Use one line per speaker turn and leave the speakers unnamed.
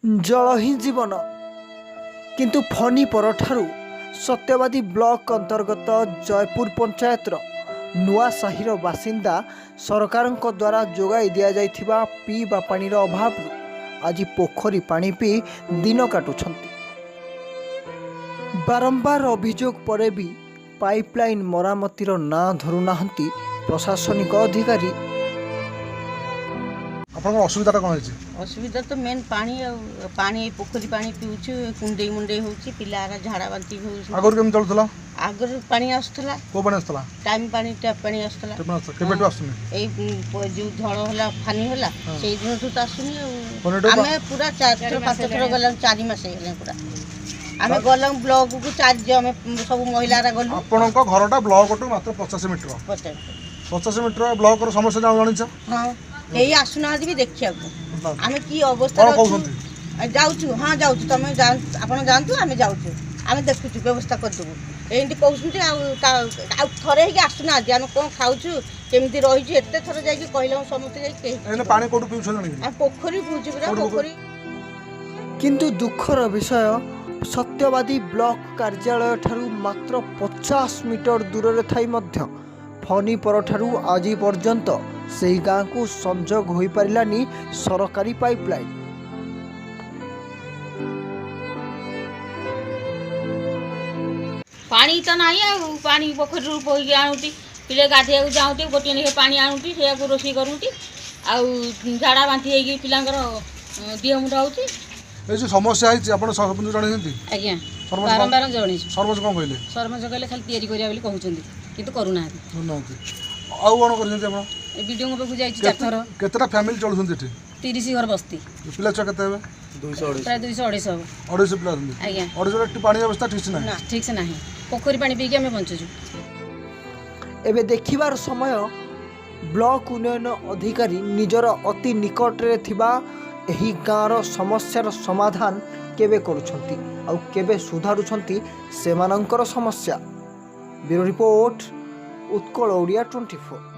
ଜଳ ହିଁ ଜୀବନ। କିନ୍ତୁ ଫନି ପରଠାରୁ ସତ୍ୟବାଦୀ ବ୍ଲକ ଅନ୍ତର୍ଗତ ଜୟପୁର ପଞ୍ଚାୟତର ନୂଆ ସାହିର ବାସିନ୍ଦା ସରକାରଙ୍କ ଦ୍ୱାରା ଯୋଗାଇ ଦିଆଯାଇଥିବା ପିଇବା ପାଣିର ଅଭାବରୁ ଆଜି ପୋଖରୀ ପାଣି ପିଇ ଦିନ କାଟୁଛନ୍ତି। ବାରମ୍ବାର ଅଭିଯୋଗ ପରେ ବି ପାଇପଲାଇନ୍ ମରାମତିର ନାଁ ଧରୁନାହାନ୍ତି ପ୍ରଶାସନିକ ଅଧିକାରୀ।
ଆପଣଙ୍କର ଅସୁବିଧାଟା କ'ଣ ହେଇଛି?
ଅସୁବିଧା ତ ମେନ୍ ପାଣି। ଆଉ ପାଣି, ଏଇ ପୋଖରୀ ପାଣି ପିଉଛୁ, କୁଣ୍ଡେଇ ମୁଣ୍ଡେଇ ହେଉଛି, ପିଲାର ଝାଡ଼ା ବାନ୍ତି ବି ହେଉଛି।
ଆଗରୁ କେମିତି ଚଳୁଥିଲା?
ଆଗରୁ ପାଣି ଆସୁଥିଲା।
କୋଉ ପାଣି ଆସୁଥିଲା?
ଟାଇମ୍ ପାଣି, ଟ୍ୟାପ୍ ପାଣି ଆସୁଥିଲା।
କେବେ ଆସୁଥିଲା? କେବେଠୁ ଆସୁନି?
ଏଇ ଯୋଉ ଝଡ଼ ହେଲା, ଫାନି ହେଲା, ସେଇ ଦିନଠୁ ତ ଆସୁନି ଆଉ।
ଫନିଠୁ
ଆମେ ପୁରା ଚାରିଥର ପାଞ୍ଚ ଥର ଗଲାଣି, 4 ମାସ ହେଇଗଲାଣି ପୁରା। ଆମେ ଗଲୁ ବ୍ଲକକୁ, ଚାରି ଆମେ ସବୁ ମହିଳାରା ଗଲୁ।
ଆପଣଙ୍କ ଘରଟା ବ୍ଲକଠୁ ମାତ୍ର 50 ମିଟର।
50।
50 ମିଟର, ବ୍ଲକର ସମସ୍ୟା ଜାଣିଛ?
ହଁ, କେହି ଆସୁନାହାନ୍ତି ବି ଦେଖିବାକୁ ଆମେ କି
କ'ଣ
ଅବସ୍ଥାରେ ଅଛୁ।
କହୁଛନ୍ତି?
ଯାଉଛୁ, ହଁ ଯାଉଛୁ, ତମେ ଆପଣ ଯାଆନ୍ତୁ, ଆମେ ଯାଉଛୁ, ଆମେ ଦେଖୁଛୁ, ବ୍ୟବସ୍ଥା କରିଦେବୁ, ଏମିତି କହୁଛନ୍ତି। ଆଉ ଆଉ ଥରେ ହେଇକି ଆସୁନାହାନ୍ତି। ଆମେ କ'ଣ ଖାଉଛୁ, କେମିତି ରହିଛୁ, ଏତେ ଥର ଯାଇକି କହିଲା ସମସ୍ତେ ଯାଇକି କେହି
ଏଇନେ ପାଣି କୋଉଠୁ ପିଉଛନ୍ତି ଜାଣିକି?
ଆମେ ପୋଖରୀ ପିଉଛୁ ପୁରା।
କୋଉଠୁ?
ପୋଖରୀ।
କିନ୍ତୁ ଦୁଃଖର ବିଷୟ, ସତ୍ୟବାଦୀ ବ୍ଲକ କାର୍ଯ୍ୟାଳୟଠାରୁ ମାତ୍ର 50 ମିଟର ଦୂରରେ ଥାଇ ମଧ୍ୟ ଫନି ପରଠାରୁ ଆଜି ପର୍ଯ୍ୟନ୍ତ ସେହି ଗାଁକୁ ସଂଯୋଗ ହୋଇପାରିଲାନି ସରକାରୀ ପାଇପଲାଇନ୍।
ପାଣି ତ ନାହିଁ। ଆଉ ପାଣି ପୋଖରୀରୁ ବୋହିକି ଆଣୁଛି। ପିଲେ ଗାଧେଇବାକୁ ଯାଉନ୍ତି, ଗୋଟିଏ ଲେଖେ ପାଣି ଆଣୁଛି, ସେଇଆକୁ ରୋଷେଇ କରୁନ୍ତି। ଆଉ ଝାଡ଼ା ବାନ୍ତି ହେଇକି ପିଲାଙ୍କର ଦେହ ମୁଣ୍ଡ ହେଉଛି।
ଏଇ ଯୋଉ ସମସ୍ୟା ହେଇଛି, ଆପଣ ସରପଞ୍ଚ ଜଣେଇଛନ୍ତି?
ଆଜ୍ଞା।
ସରପଞ୍ଚ
ବାରମ୍ବାର ଜଣେଇଛୁ।
ସରପଞ୍ଚ କ'ଣ କହିଲେ?
ସରପଞ୍ଚ କହିଲେ ଖାଲି ତିଆରି କରିବା ବୋଲି କହୁଛନ୍ତି, କିନ୍ତୁ କରୁନାହାନ୍ତି।
ଶୁଣୁନାହାନ୍ତି। ଆଉ କ'ଣ କରିଛନ୍ତି ଆପଣ?
ଏ ବିଡ଼ିଓଙ୍କ ପାଖକୁ ଯାଇଛି ଚାରିଥର।
କେତେଟା ଫ୍ୟାମିଲି ଚଳୁଛନ୍ତି ଏଠି?
30 ଘର ବସ୍ତି।
ପିଲା ଛୁଆ କେତେ ହେବେ?
ପ୍ରାୟ 200 250 ହବ।
250 ପିଲା ଅଛନ୍ତି?
ଆଜ୍ଞା।
250 ଏଠି ପାଣି ବ୍ୟବସ୍ଥା ଠିକ୍ ସେ ନାହିଁ?
ଠିକ୍ ସେ ନାହିଁ। ପୋଖରୀ ପାଣି ପିଇକି ଆମେ ବଞ୍ଚୁଛୁ।
ଏବେ ଦେଖିବାର ସମୟ, ବ୍ଲକ ଉନ୍ନୟନ ଅଧିକାରୀ ନିଜର ଅତି ନିକଟରେ ଥିବା ଏହି ଗାଁର ସମସ୍ୟାର ସମାଧାନ କେବେ କରୁଛନ୍ତି ଆଉ କେବେ ସୁଧାରୁଛନ୍ତି ସେମାନଙ୍କର ସମସ୍ୟା। Bureau report, Utkal Odia 24।